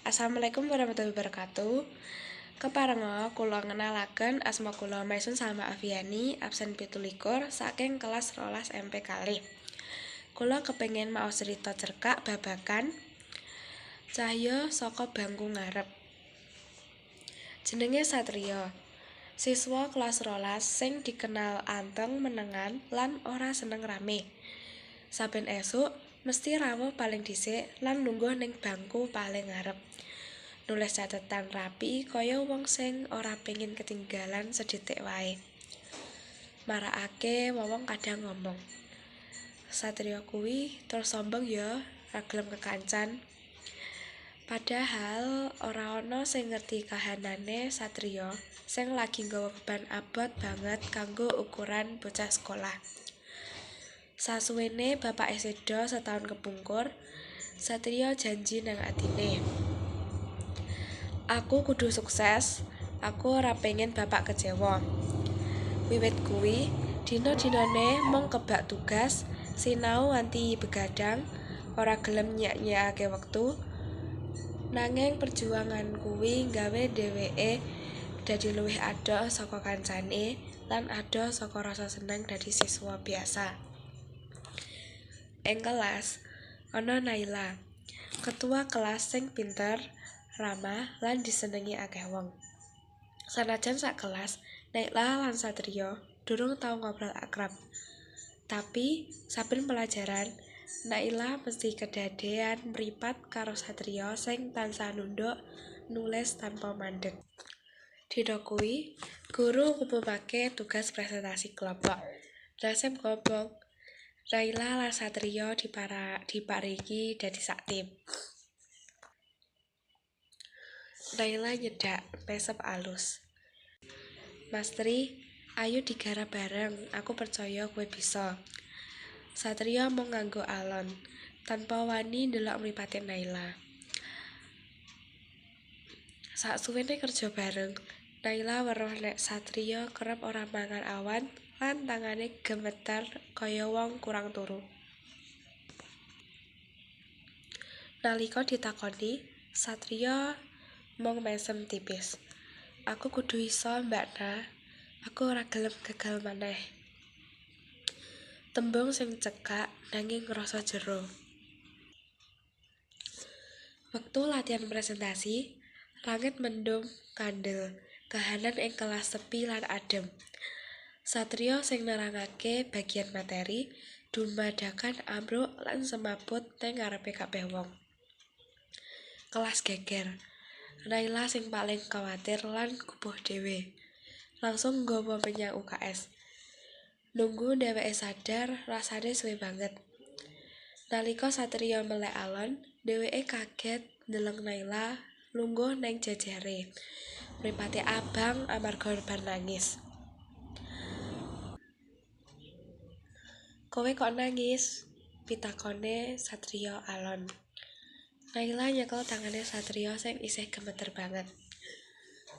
Assalamualaikum warahmatullahi wabarakatuh. Keparenga kula ngenalaken asma kula Maisun Salma Afiani, absen 27 saking kelas 12 MP kalih. Kula kepengin maos cerita cerkak babagan cahya saka bangku ngarep. Jenenge Satria, siswa kelas 12 sing dikenal anteng, menengan lan ora seneng rame. Saben esuk mesti rawuh paling dhisik lan lungguh ning bangku paling ngarep. Nulis catetan rapi kaya wong sing ora pengin ketinggalan sethithik wae. Marakake wong-wong kadang ngomong, "Satria kuwi terus sombong ya, ra gelem kekancan." Padahal ora ana sing ngerti kahanane Satria sing lagi nggawa beban abot banget kanggo ukuran bocah sekolah. Sasuwene bapake seda setaun kepungkur, Satria janji nang atine. Aku kudu sukses, aku ora pengin bapak kecewa. Wiwit kuwi, dina-dinane mung kebak tugas, sinau nganti begadang, ora gelem nyiya-nyiyakake wektu. Nanging perjuangan kuwi nggawe dheweke dadi luwih adoh saka kancane lan adoh saka rasa seneng dadi siswa biasa. Ing kelas, ana Naila, ketua kelas sing pinter, ramah lan disenengi akeh wong. Sanajan sakelas, Naila lan Satria durung tau ngobrol akrab. Tapi saben pelajaran, Naila mesti kedadean mripat karo Satria sing tansah nunduk nulis tanpa mandheg. Dina kuwi, guru ngumumake tugas presentasi kelompok. Nasib ngomong, Naila lan Satria diparingi dadi sak tim. Naila nyedak, mesem alus. "Mas Tri, ayo digarap bareng, aku percaya kowe bisa." Satria mung ngangguk alon, tanpa wani ndelok mripate Naila. Saksuwene kerja bareng, Naila weruh nek Satria kerep ora mangan awan lan tangane gemeter kaya wong kurang turu. Nalika ditakoni, Satria mung mesem tipis. "Aku kudu iso, Mbak Na. Aku ora gelem gagal maneh." Tembung sing cekak nanging ngrasa jero. Wektu latihan presentasi, langit mendhung kandel, kahanan ing kelas sepi lan adem. Satria sing nerangake bagian materi, dumadakan ambruk lan semaput ning ngarepe kabeh wong. Kelas geger. Naila sing paling kawatir lan gupuh dhewe, langsung nggawa menyang UKS. Nunggu dheweke sadar rasane suwe banget. Nalika Satria melek alon, dheweke kaget ndeleng Naila lungguh ning jejere, mripate abang amarga bar nangis. "Kowe kok nangis?" pitakone Satria alon. Naila nyekel tangane Satria sing isih gemeter banget.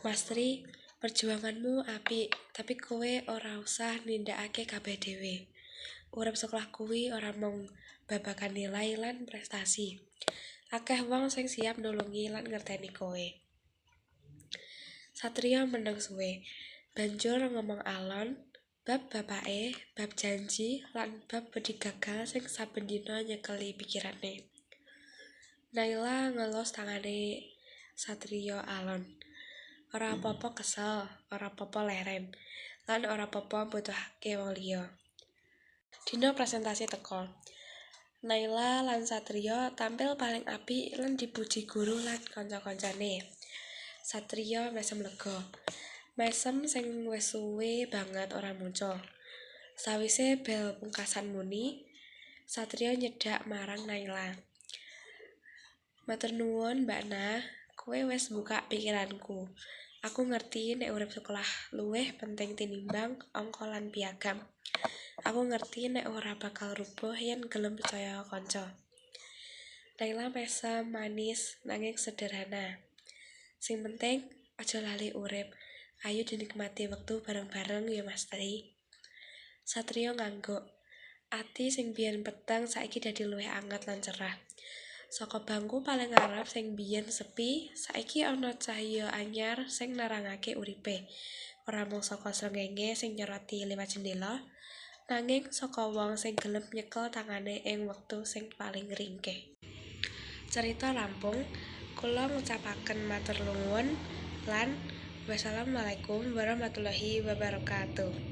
"Mas Tri, perjuanganmu apik, tapi kowe ora usah nindakake kabeh dhewe. Urip sekolah kuwi ora mung babagan nilai lan prestasi. Akeh wong sing siap nulungi lan ngerteni kowe." Satria meneng suwe, banjur ngomong alon bab bapake, bab janji, lan bab wedi gagal sing saben dina nyekeli pikirane. Naila ngelus tangane Satria alon. Ora apa-apa kesel, ora apa-apa leren, lan ora apa-apa mbutuhake wong liya. Dina presentasi teka. Naila lan Satria tampil paling apik lan dipuji guru lan kanca-kancane. Satria mesem lega. Mesem sing wis suwe banget ora muncul. Sawise bel pungkasan muni, Satria nyedak marang Naila. "Matur nuwun, Mbak Na, kowe wis mbukak pikiranku. Aku ngerti nek urip sekolah luwih penting tinimbang angka lan piagam. Aku ngerti nek ora bakal rubuh yen gelem percaya kanca." Naila mesem manis nanging sederhana. "Sing penting aja lali urip. Ayo dinikmati wektu bareng-bareng ya Mas Tri." Satria ngangguk. Ati sing biyen peteng saiki dadi luwih anget lan cerah. Saka bangku paling ngarep sing biyen sepi, saiki ana cahya anyar sing nerangake uripe. Ora mung saka srengenge sing nyoroti liwat jendela, nanging saka wong sing gelem nyekel tangane ing wektu sing paling ringkih. Cerita rampung, kula ngucapaken matur nuwun lan wassalamualaikum warahmatullahi wabarakatuh.